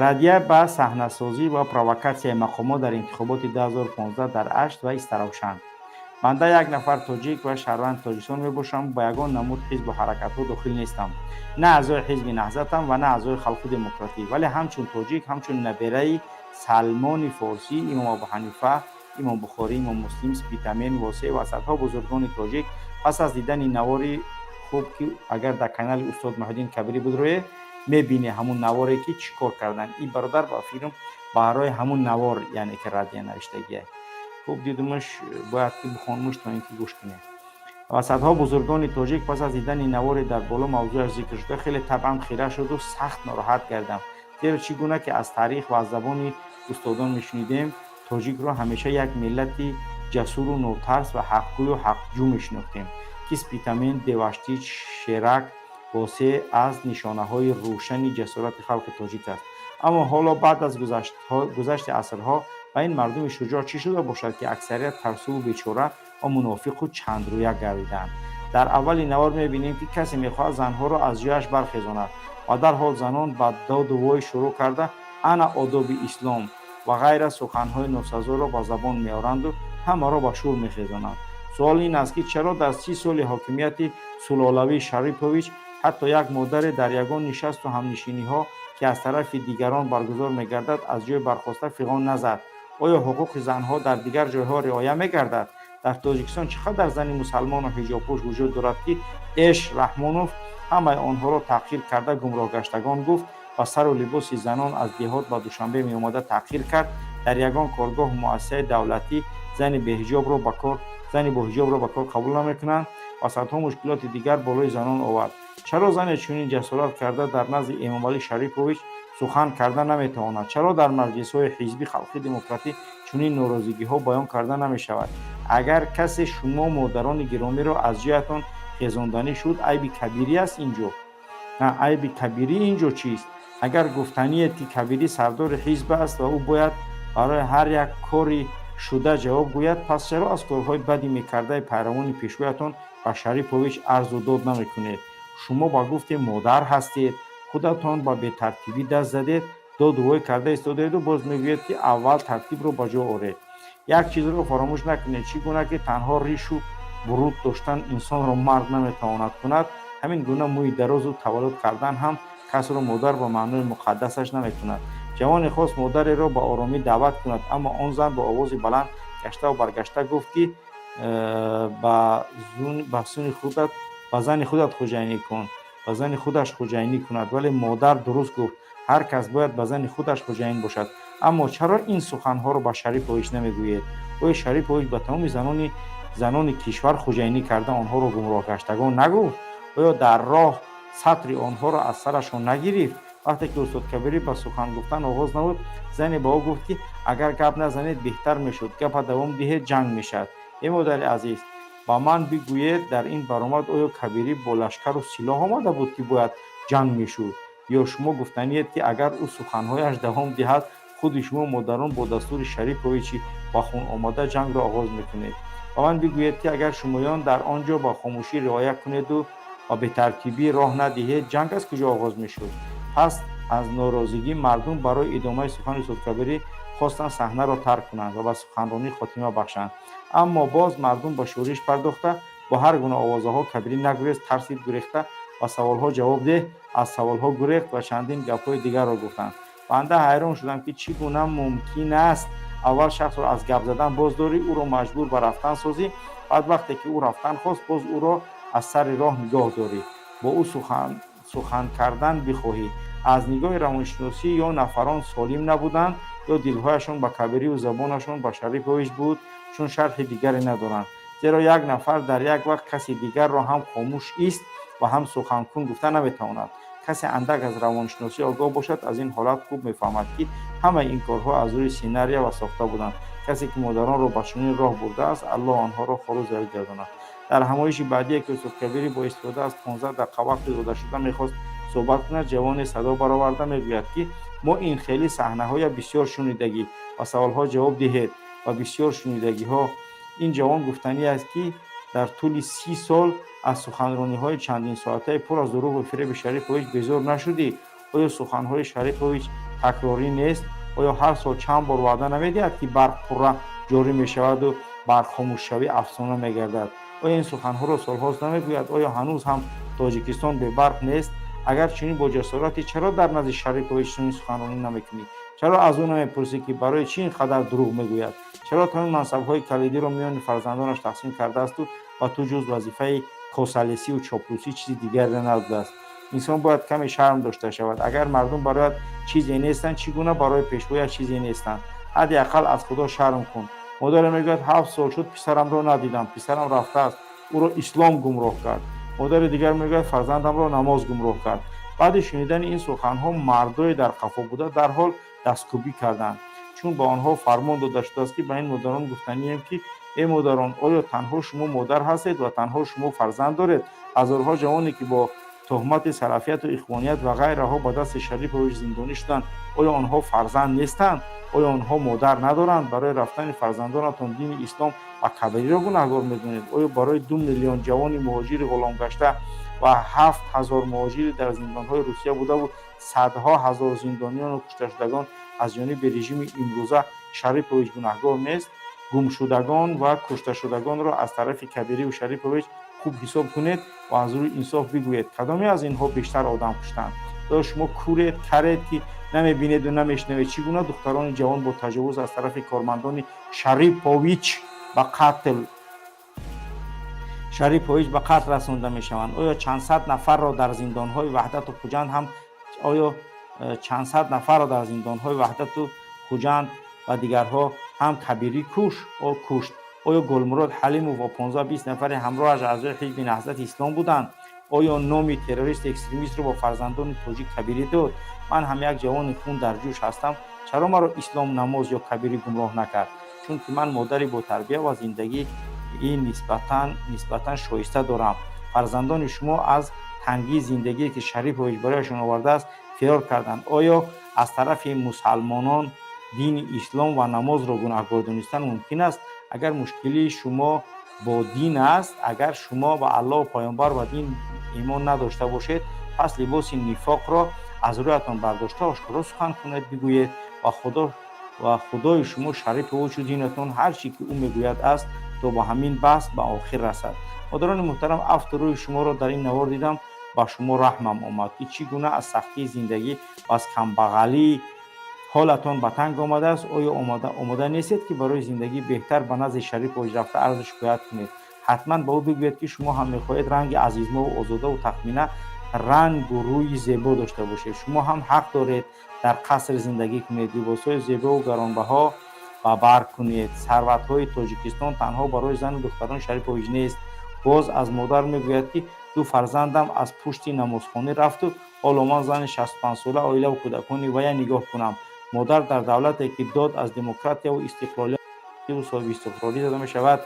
Раддия ба саҳнасозӣ ва провокатсияи мақомот дар интихоботи 2015 дар Ашт ва Истаравшан. Банда як нафар тоҷик ва шаҳрванди Тоҷикистон мебошам. Ба ягон намуд ҳизбу ҳаракатҳо дохил нестам, на аъзои ҳизби Наҳзатам ва на аъзои Халқи Демократӣ, вале ҳамчун тоҷик, ҳамчун набераи Салмони Форсӣ, Имом Абуҳанифа, Имом Бухорӣ, Имом Муслим, Спитамен, Восеъ ва садҳо бузургони тоҷик, пас аз дидани навори хуб, ки агар дар канали устод Муҳиддин Кабирӣ будрое, мебинӣ ҳамун наворе, ки чӣ кор кардан ин бародар, ба филм барои ҳамун навор, яъне ки раддия навиштагия. Хуб дидумаш, бояд ки бихонмуш, то ин ки гӯш кунем. Ва садҳо бузургони тоҷик, пас аз дидани навори дар боло мавзӯяш зикр шуда, хеле табъам хира шуду сахт нороҳат гардам. Зеро чӣ гуна ки аз таърих ва аз забони устодон мешунидем, тоҷикро ҳамеша як миллати ҷасуру нотарс ва ҳақгӯю ҳақҷӯ мешинохтем, ки Спитамен, Деваштич, Шерак, Восеъ аз нишонаҳои рӯшани ҷасорати халқи тоҷик аст. Аммо ҳоло, баъд аз гузашти асрҳо, ба ин мардуми шуҷоъ чӣ шуда бошад, ки аксарият тарсуву бечора ва мунофиқу чандрӯя гардидаанд? Дар аввали навор мебинем, ки касе мехоҳад занҳоро аз ҷояш бархезонад ва дарҳол занон ба доду вой шурӯъ карда, ана одоби ислом ва ғайра суханҳои носазоро ба забон меоранду ҳамаро ба шӯр мехезонанд. Суол ин аст, ки чаро дар 30 соли ҳокимияти сулолавии Шарипович ҳатто як модаре дар ягон нишасту ҳамнишиниҳо, ки аз тарафи дигарон баргузор мегардад, аз ҷой бархоста фиғон назад? Оё ҳуқуқи занҳо дар дигар ҷойҳо риоя мегардад? Дар Тоҷикистон чӣ қадар зани мусалмону ҳиҷобпӯш вуҷуд дорад, ки Эш Раҳмонов ҳамаи онҳоро таҳқир карда, гумроҳгаштагон гуфт ва сару либоси занон аз деҳот ба Душанбе меомада таҳқир кард? Дар ягон коргоҳу муассисаи давлатӣ зани боҳиҷобро ба кор қабул намекунанд ва садҳо мушкилоти дигар болои занон овард. Чаро зане чунин ҷасорат карда дар назди Эмомалӣ Шарипович сухан карда наметавонад? Чаро дар маҷлисҳои ҳизби Халқи Демократӣ чунин норозигиҳо баён карда намешавад? Агар касе шумо модарони гиромиро аз ҷоятон хезонданӣ шуд, айби кабирӣ аст инҷо? На, айби кабирӣ инҷо чист? Агар гуфтаниед, ки Кабирӣ сардори ҳизб аст ва ӯ бояд барои ҳар як кори шуда ҷавоб гӯяд, пас чаро аз корҳои бади мекардаи пайравони пешвоятон ба Шарипович арзу дод намекунед? Шумо ба гуфти модар ҳастед, худатон ба бетартибӣ даст задед, доду вой карда истодаеду боз мегӯед, ки аввал тартибро ба ҷо оред. Як чизро фаромӯш накунед: чӣ гуна ки танҳо ришу буруд доштан инсонро мард наметавонад кунад, ҳамин гуна мӯи дарозу таваллуд кардан ҳам касро модар ба маънои муқаддасаш намекунад. Ҷавоне хост модареро ба оромӣ даъват кунад, аммо он зан бо овози баланд гаштаву баргашта гуфт, ки ба зани худат хуҷайнӣ кун, ба зани худаш хуҷайнӣ кунад. Вале модар дуруст гуфт: ҳар кас бояд ба зани худаш хуҷайин бошад. Аммо чаро ин суханҳоро ба Шарипович намегӯед? Оё Шарипович ба тамоми занони кишвар хуҷайнӣ карда, онҳоро гумроҳгаштагон нагуфт? Оё дар роҳ сатри онҳоро аз сарашон нагирифт? Вақте ки устод Кабирӣ ба сухан гуфтан оғоз намуд, зане ба ӯ гуфт, ки агар гап назанед, беҳтар мешуд, гапа давом диҳед, ҷанг мешавад. Э модари азиз, ба ман бигӯед, дар ин баромад оё Кабирӣ бо лашкару силоҳ омада буд, ки бояд ҷанг мешуд? Ё шумо гуфтаниед, ки агар ӯ суханҳояш давом диҳад, худи шумо модарон бо дастури Шариповичи ба хун омада ҷангро оғоз мекунед? Ба ман бигӯед, ки агар шумоён дар он ҷо ба хомӯшӣ риоя кунеду ба бетартибӣ роҳ надиҳед, ҷанг аз куҷо оғоз мешуд? Пас аз норозигии мардум барои идомаи сухани устод Кабирӣ хостанд саҳнаро тарк кунанд ва ба суханронӣ хотима бахшанд. Аммо боз мардум ба шӯриш пардохта, бо ҳар гуна овозаҳо «Кабирӣ нагурез, тарсид, гурехта, ба саволҳо ҷавоб деҳ, аз саволҳо гурехт» ва чандин гапҳои дигарро гуфтанд. Банда ҳайрон шудам, ки чӣ гуна мумкин аст аввал шахсро аз гап задан боздорӣ, ӯро маҷбур ба рафтан созӣ, баъд, вақте ки ӯ рафтан хост, боз ӯро аз сари роҳ нигоҳ дорӣ, бо ӯ сухан кардан бихоҳӣ. Аз нигоҳи равоншиносӣ ё нафарон солим набуданд, ё дилҳояшон ба Кабирию забонашон ба Шарипович буд, чун шарҳи дигаре надоранд. Зеро як нафар дар як вақт каси дигарро ҳам хомӯш ист ва ҳам суханкун гуфта наметавонад. Касе андак аз равоншиносӣ огоҳ бошад, аз ин ҳолат хуб мефаҳмад, ки ҳамаи ин корҳо аз рӯи сценария ва сохта буданд. Касе ки модаронро ба чунин роҳ бурдааст, Аллоҳ онҳоро хору залил гардонад. Дар ҳамоиши баъдие, ки устод Кабирӣ бо истифода аз 15 дақиқа вақти додашуда мехост суҳбат кунад, ҷавоне садо бароварда мегӯяд, ки мо ин хели саҳнаҳоя бисёр шунидагӣ, ба саволҳо ҷавоб диҳед ва бисёр шунидагиҳо. Ин ҷавон гуфтанӣ аст, ки дар тӯли 30 сол аз суханрониҳои чандинсоатаи пур аз дурӯғу фиреби Шарипович безор нашудӣ? Оё суханҳои Шарипович Такрорӣ нест? Оё ҳар сол чанд бор ваъда намедиҳад, ки барқ пурра ҷорӣ мешаваду барқ хомӯшшавӣ афсона мегардад? Оё ин суханҳоро солҳост намегӯяд? Оё ҳанӯз ҳам Тоҷикистон бебарқ нест? Агар чунин бо ҷасорате, чаро дар назди Шарипович чунин суханронӣ намекунӣ? Чаро аз ӯ намепурсӣ, ки барои чӣ ин қадар дурӯғ мегӯяд? Чаро тамоми мансабҳои калидиро миёни фарзандонаш тақсим кардаасту ба ту ҷуз вазифаи косалесиву чоплусӣ чизи дигаре надодааст? Инсон бояд каме шарм дошта шавад. Агар мардум барояд чизе нестанд, чӣ гуна барои пешвояш чизе нестанд? Ҳадди ақал аз Худо шарм кун. Модаре мегӯяд: 7 сол шуд, писарамро надидам, писарам рафтааст, ӯро ислом гумроҳ кард. Модари дигар мегӯяд: фарзандамро намоз гумроҳ кард. Баъди шунидани ин суханҳо мардое дар қафо буда дарҳол дасткӯбӣ карданд, чун ба онҳо фармон дода шудааст, ки ба ин модарон гуфтанием, ки э модарон, оё танҳо шумо модар ҳастед ва танҳо шумо фарзанд доред? Ҳазорҳо ҷавоне, ки бо туҳмати салафияту ихвоният ва ғайраҳо ба дасти Шарипович зиндонӣ шуданд, оё онҳо фарзанд нестанд? Оё онҳо модар надоранд? Барои рафтани фарзандонатон дини ислом ва Кабириро гунаҳгор медонед? Оё барои 2 миллион ҷавони муҳоҷири ғуломгашта ва 7000 муҳоҷири дар зиндонҳои Русия будаву садҳо ҳазор зиндониёну кушташудагон аз ҷониби режими имрӯза Шарипович гунаҳгор нест? Гумшудагон ва кушташудагонро аз тарафи Кабириву Шарипович хуб ҳисоб кунед ва аз рӯи инсоф бигӯед, кадоме аз инҳо бештар одам куштанд? Оё шумо куред, каред, ки намебинеду намешнавед, чӣ гуна духтарони ҷавон бо таҷовуз аз тарафи кормандони Шарипович ба қатл расонда мешаванд? Оё чандсад нафарро дар зиндонҳои Ваҳдату Хуҷанд ҳам, оё чандсад нафарро дар зиндонҳои Ваҳдату Хуҷанд ва дигарҳо ҳам Кабирӣ кушт? Оё Гулмурод Ҳалимов ва 15-20 нафари ҳамроҳаш аъзои ҳизби Наҳзати Ислом буданд? Оё номи террорист экстремистро ба фарзандони тоҷик Кабирӣ дод? Ман ҳам як ҷавони хун дар ҷӯш ҳастам. Чаро маро ислом, намоз ё Кабирӣ гумроҳ накард? Чунки ман модари ботарбия ва зиндагии нисбатан шоиста дорам. Фарзандони шумо аз тангии зиндагие, ки Шарипович барояшон овардааст, фирор карданд. Оё аз тарафи мусалмонон дини ислом ва намозро гунаҳкор донистан мумкин аст? Агар мушкилии шумо бо дин аст, агар шумо ба Аллоҳу Паёмбар ва дин имон надошта бошед, пас либоси нифоқро аз рӯятон бардошта, ошкоро сухан кунед, бигӯед ва Худои шумо Шариповичу динатон ҳар чӣ ки ӯ мегӯяд аст, то ба ҳамин баҳс ба охир расад. Модарони муҳтарам, афту рӯи шуморо дар ин навор дидам, ба шумо раҳмам омад, ки чӣ гуна аз сахтии зиндагӣ ва аз камбағалии ҳолатон ба танг омадааст. Оё омода нестед, ки барои зиндагии беҳтар ба назди Шарипович рафта арзу шикоят кунед? Ҳатман ба ӯ бигӯед, ки шумо ҳам мехоҳед ранги Азизмову Озодаву Тахмина рангу рӯи зебо дошта бошед. Шумо ҳам ҳақ доред дар қаср зиндагӣ кунед, либосҳои зебову гаронбаҳо ба бар кунед. Сарватҳои Тоҷикистон танҳо барои зану духтарони Шарипович нест. Боз аз модар мегӯяд, ки ду фарзандам аз пушти намозхонӣ рафту ҳоло ман зани 65сола оилаву кӯдакони вая нигоҳ кунам. Модар дар давлате, ки дод аз демократияву истиқлолияту соҳибистиқлолӣ дода мешавад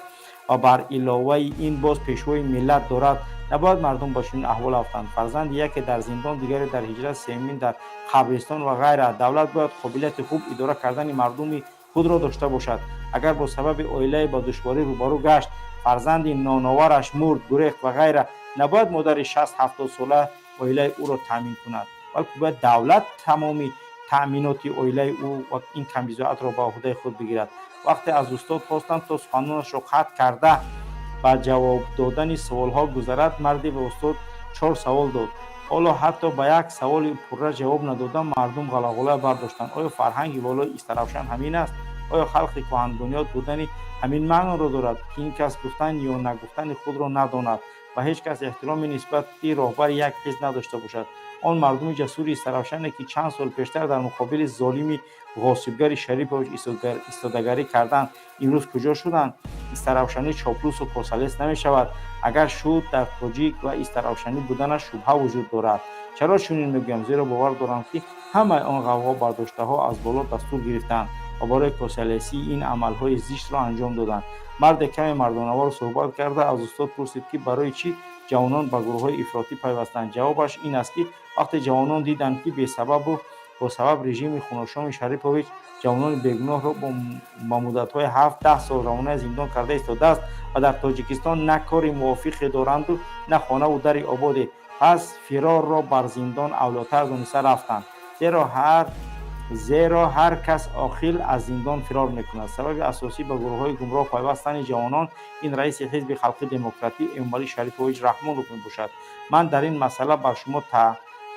ва бар иловаи ин боз пешвои миллат дорад, набояд мардум ба чунин аҳвол афтанд: фарзанди яке дар зиндон, дигаре дар ҳиҷрат, сеюмин дар қабристон ва ғайра. Давлат бояд қобилияти хуб идора кардани мардуми худро дошта бошад. Агар бо сабаби оилае ба душворӣ рӯбарӯ гашт, фарзанди ноновараш мурд, гурехт ва ғайра, набояд модари 60-70сола оилаи ӯро таъмин кунад, балки бояд давлат тамоми таъминоти оилаи ӯ ва ин камбизоатро ба ӯҳдаи худ бигирад. Вақте аз устод хостам, то суханонашро қатъ карда, ба ҷавоб додани суолҳо гузарад, марде ба устод чор савол дод. Ҳоло ҳатто ба як саволи пурра ҷавоб надода, мардум ғалағӯла бардоштанд. Оё фарҳанги волои Истаравшан ҳамин аст? Оё халқи кӯҳанбунёд будани ҳамин маъноро дорад, ки ин кас гуфтан ё нагуфтани худро надонад ва ҳеҷ кас эҳтироми нисбати роҳбари як ҳизб надошта бошад? Он мардуми ҷасури Истаравшане, ки чанд сол пештар дар муқобили золими ғосибгари Шарипович истодагарӣ карданд, имрӯз куҷо шуданд? Истаравшанӣ чоплусу косалес намешавад. Агар шуд, дар тоҷик ва истаравшанӣ буданаш шубҳа вуҷуд дорад. Чаро чунин мегӯям? Зеро бовар дорам, ки ҳамаи он ғавғо бардоштаҳо аз боло дастур гирифтаанд ва барои косалесӣ ин амалҳои зиштро анҷом доданд. Марде каме мардонавор суҳбат карда, аз устод пурсид, ки барои чӣ ҷавонон ба гурӯҳҳои ифротӣ пайвастанд. Ҷавобаш ин аст, ки вақте ҷавонон диданд, ки бесабабу бо сабаб режими хуношоми Шарипович ҷавонони бегуноҳро ба муддатҳои 7-10 сол равонаи зиндон карда истодааст ва дар Тоҷикистон на кори мувофиқе доранду на хонаву дари ободе, пас фирорро бар зиндон авлотар дониста рафтанд, зеро ҳар Зеро ҳар кас оқил аз зиндон фирор мекунад. Сабаби асосӣ ба гурӯҳҳои гумроҳ пайвастани ҷавонон ин раиси Ҳизби Халқи Демократӣ Эмомалӣ Шарипович Раҳмонов мебошад. Ман дар ин масъала бар шумо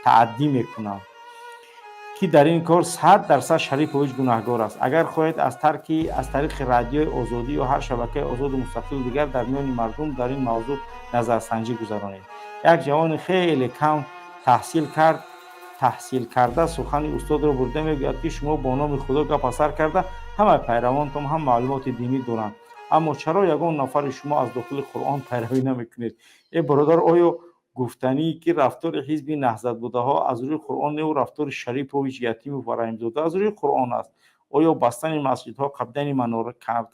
таъаддӣ мекунам, ки дар ин кор 100% Шарипович гунаҳгор аст. Агар хоҳед, аз тариқи Радиои Озодӣ ё ҳар шабакаи озоду мустақили дигар дар миёни мардум дар ин мавзӯъ назарсанҷӣ гузаронед. Як ҷавони хеле кам таҳсил карда сухани устодро бурда мегӯяд, ки шумо бо номи Худо гап асар карда, ҳамаи пайравонтон ҳам маълумоти динӣ доранд, аммо чаро ягон нафари шумо аз дохили Қуръон пайравӣ намекунед? Э бародар, оё гуфтанӣ, ки рафтори ҳизби наҳзатбудаҳо аз рӯи Қуръон неву рафтори Шарипович, Ятимов ва Раҳимзода аз рӯи Қуръон аст? Оё бастани масҷидҳо, қабдани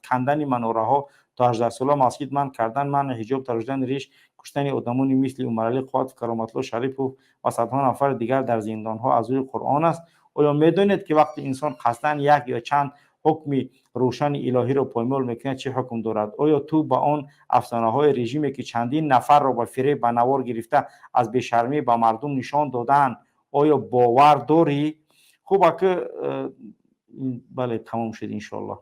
кандани манораҳо, то 18-сола масҷид манъ кардан, манъи ҳиҷоб, тарошидани риш, куштани одамони мисли Умаралӣ Қувватов, Кароматулло Шарипов ва садҳо нафари дигар дар зиндонҳо аз рӯи Қуръон аст? Оё медонед, ки вақте инсон қасдан як ё чанд ҳукми рӯшани илоҳиро поймол мекунад, чӣ ҳукм дорад? Оё ту ба он афсонаҳои режиме, ки чандин нафарро ба фиреб ба навор гирифта, аз бешармӣ ба мардум нишон додаанд, оё бовар дорӣ? Хуб, ака, бале, тамом шуд, иншоаллоҳ.